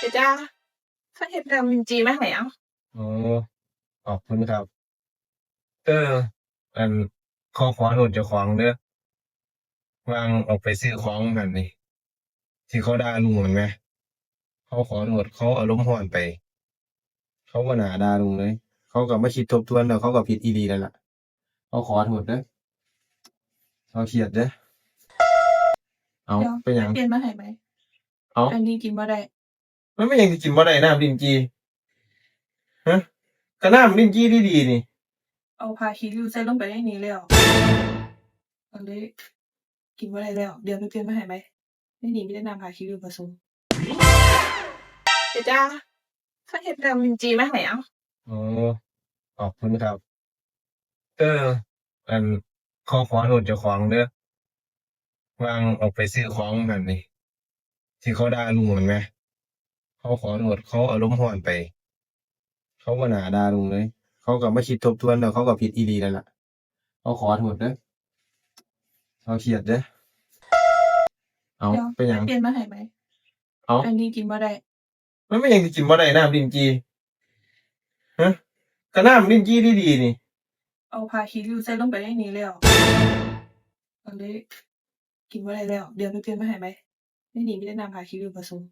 ເອຈາ ຂ້ອຍເຮັດນ້ຳລິ້ນຈີ່ມາໃຫ້ເອົາ. ໂອ້ ຂອບຄຸນຄັບ. ເອີ ອັນ ຂໍ ຂໍໂທດເຈົ້າຂອງເດີ ຫວ່າງອອກໄປຊື້ຂອງຫັ້ນນີ້ ທີ່ເຂົາດ່າລຸງຫັ້ນແໝ່ ເຂົາຂໍໂທດ ເຂົາອາລົມຮ້ອນໄປ ເຂົາບໍ່ໜ້າດ່າລຸງເລີຍ ເຂົາກໍມາຄິດທົບທວນແລ້ວ ເຂົາກໍຜິດອີ່ຫຼີນັ້ນລະ ເຂົາຂໍໂທດເດີ ເຂົາຄຽດເດີ. ເອົາ ເປັນຫຍັງ? ປ່ຽນມາໃຫ້ໃໝ່. ເອົາ ອັນນີ້ກິນບໍ່ໄດ້. ມັນເປັນຫຍັງຊິກິນບໍ່ໄດ້ນ້ຳລິ້ນຈີ່? ຮະ? ກໍນ້ຳລິ້ນຈີ່ດີໆນີ້. ເອົາຜ້າຂີ້ລິ້ວໃສ່ລົງໄປໃນນີ້ແລ້ວ ກໍເລີຍກິນບໍ່ໄດ້ແລ້ວ. ດຽວໄປປ່ຽນມາໃຫ້ໃໝ່. ໃນນີ້ມີແຕ່ນ້ຳຜ້າຂີ້ລິ້ວປະສົມ. ເອຈາ ຂ້ອຍເຮັດນ້ຳລິ້ນຈີ່ມາໃຫ້ເອົາ. ໂອ້ ຂອບຄຸນຄັບ. ເອີ ອັນ ຂໍ ຂໍໂທດເຈົ້າຂອງເດີ ຫວ່າງອອກໄປຊື້ຂອງຫັ້ນນີ້ ທີ່ເຂົາດ່າລຸງຫັ້ນແໝ່ ເຂົາຂໍໂທດ ເຂົາອາລົມຮ້ອນໄປ ເຂົາບໍ່ໜ້າດ່າລຸງເລີຍ ເຂົາກໍມາຄິດທົບທວນແລ້ວ ເຂົາກໍຜິດອີ່ຫຼີນັ້ນລະ ເຂົາຂໍໂທດເດີ ເຂົາຄຽດເດີ. ເອົາ ເປັນຫຍັງ? ປ່ຽນມາໃຫ້ໃໝ່. ເອົາ ອັນນີ້ກິນບໍ່ໄດ້. ມັນເປັນຫຍັງຊິກິນບໍ່ໄດ້ນ້ຳລິ້ນຈີ່? ຮະ? ກໍນ້ຳລິ້ນຈີ່ດີໆນີ້. ເອົາຜ້າຂີ້ລິ້ວໃສ່ລົງໄປໃນນີ້ແລ້ວ ກໍເລີຍກິນບໍ່ໄດ້ແລ້ວ. ດຽວໄປປ່ຽນມາໃຫ້ໃໝ່. ໃນນີ້ມີແຕ່ນ້ຳຜ້າຂີ້ລິ້ວປະສົມ.